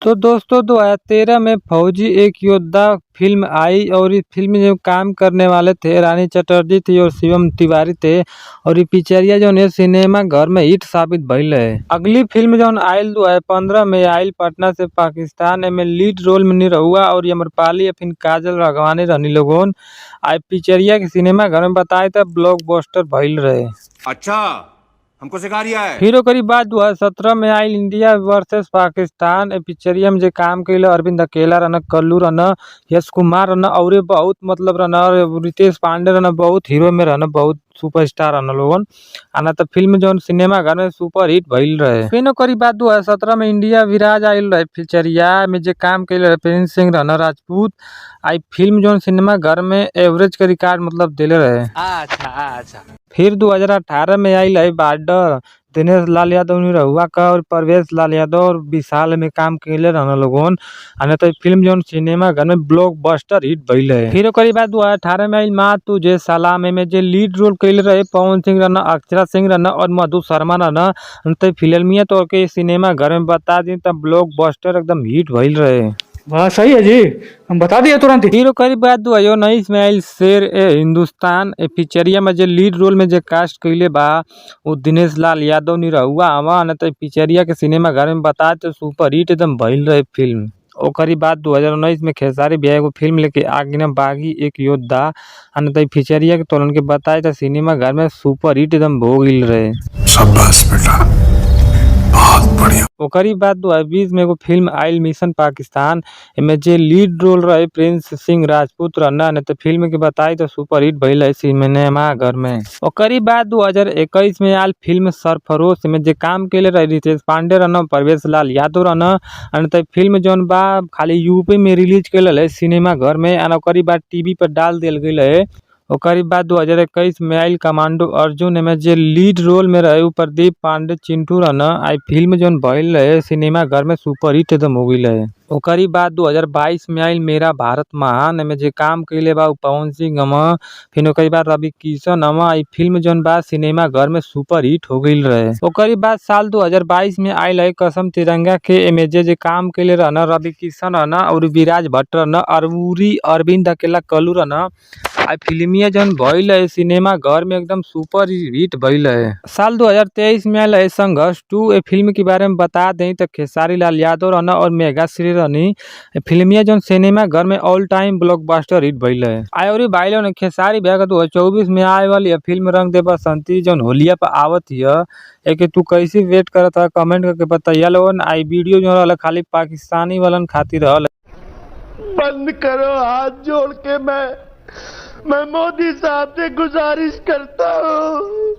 तो दोस्तों, 2013 में फौजी एक योद्धा फिल्म आई और इस फिल्म में जो काम करने वाले थे रानी चटर्जी थी और शिवम तिवारी थे और ये पिक्चरिया जो है सिनेमा घर में हिट साबित भइल है। अगली फिल्म जो आयल 2015 में आयल पटना से पाकिस्तान में लीड रोल में निरहुआ और अमरपाली या फिर काजल राघवानी रहनी लोगन। आई पिक्चरिया के सिनेमा घर में बताए तो ब्लॉकबस्टर भइल रहे। अच्छा, हमको सिखा रिया है। फिर ओकरी बाद 2017 में आयल इंडिया वर्सेस पाकिस्तान। ए पिक्चरिया में जे काम कैले अरविंद अकेला रहन, कल्लू रहन, यश कुमार रहन और बहुत मतलब रहन, रितेश पांडे रहन, बहुत हीरो में रहन, बहुत सुपरस्टार रहन लोगन। आना तो फिल्म जौन सिनेमा घर में सुपर हिट भइल रहे। फिर ओकरी बाद 2017 में इंडिया विराज आयल रहे पिक्चरिया में जे काम कैले रहे प्रिंस सिंह रहन राजपूत। आई फिल्म जौन सिनेमा घर में एवरेज के रिकॉर्ड मतलब देले रहे। अच्छा अच्छा। फिर 2018 में आयल है बॉर्डर। दिनेश लाल यादव निरहुआ का और परवेश लाल यादव और विशाल में काम कैले रहन लोगन। आ तो फिल्म जौन सिनेमा घर में ब्लॉकबस्टर हिट भइल है। फिर ओकरी बाद 2018 में आयल माँ तुझे सलाम में जे लीड रोल कैले रहे पवन सिंह रहन, अक्षरा सिंह रहन और मधु शर्मा रहन। तो फिल्मिया तो के सिनेमा घर में बता दी तब ब्लॉकबस्टर एकदम हिट भइल रहे। बात सही है जी, हम बता दिए तुरंत ही। फिर ओकरी बाद 2019 में आयल शेर ए हिंदुस्तान। ए पिक्चरिया में जे लीड रोल में जे कास्ट कैले बा वो दिनेश लाल यादव निरहुआ हवा। न तो पिक्चरिया के सिनेमा घर में बता तो सुपर हिट एकदम भइल रहे फिल्म। ओकरी बाद 2019 में खेसारी भैया एगो फिल्म लेके आ गई बागी एक योद्धा। न तो पिक्चरिया के तोलन के बताए तो सिनेमा घर में सुपर हिट एकदम हो गई रहे। शाबाश बेटा, बहुत बढ़िया। ओकरी बाद 2020 में एगो फिल्म आयल मिशन पाकिस्तान। एमे जे लीड रोल रहे प्रिंस सिंह राजपूत रहना। न तो फिल्म के बताई तो सुपर हिट भइल है सिनेमा घर में। ओकरी बाद 2021 में आयल फिल्म सरफरोश में जे काम कैले रहे रितेश पांडे रहन, परवेश लाल यादव रहन। न तो फिल्म जौन बा खाली यूपी में रिलीज कैल है सिनेमा घर में। ओकरी बाद टीवी पर डाल दिया गया है। ओकरी बाद 2021 में आयल कमांडो अर्जुन। एमे जे लीड रोल में रहे उ प्रदीप पांडे चिंटू रहन। आई फिल्म जौन भइल रहे सिनेमा घर में सुपर हिट एकदम हो गई रहे। ओकरी बाद 2022 में आयल मेरा भारत महान। एमे जे काम कैले बा उ पवन सिंह हमा। फिर ओकरी बाद रवि किशन हमा। आई फिल्म जौन बा सिनेमा घर में सुपर हिट हो गई रहे। ओकरी बाद साल 2022 में आयल है कसम तिरंगा के। एमे जे काम कैले रहन रवि किशन रहन और विराज भट्ट रहन अरउरी अरविंद अकेला कल्लू रहन। आई फिल्मिया जौन भइल है सिनेमा घर में एकदम सुपर हिट भइल है। साल 2023 में आयल है संघर्ष 2। ए फिल्म के बारे में बता दें तो खेसारी लाल यादव रहन और मेघा श्री रहनी। फिल्मिया जौन सिनेमा घर में ऑल टाइम ब्लॉकबस्टर हिट भइल है। आई और भाई लोग खेसारी भैया 2024 में आए वाली फिल्म रंग दे बसंती जौन होलिया पर आवत हिय। एके तू कैसे वेट करत है कमेंट करके बताइए लोगन। आई वीडियो जो रहल खाली पाकिस्तानी वालन खातिर रहल। बंद करो हाथ जोड़ के, मैं मोदी साहब से गुजारिश करता हूँ।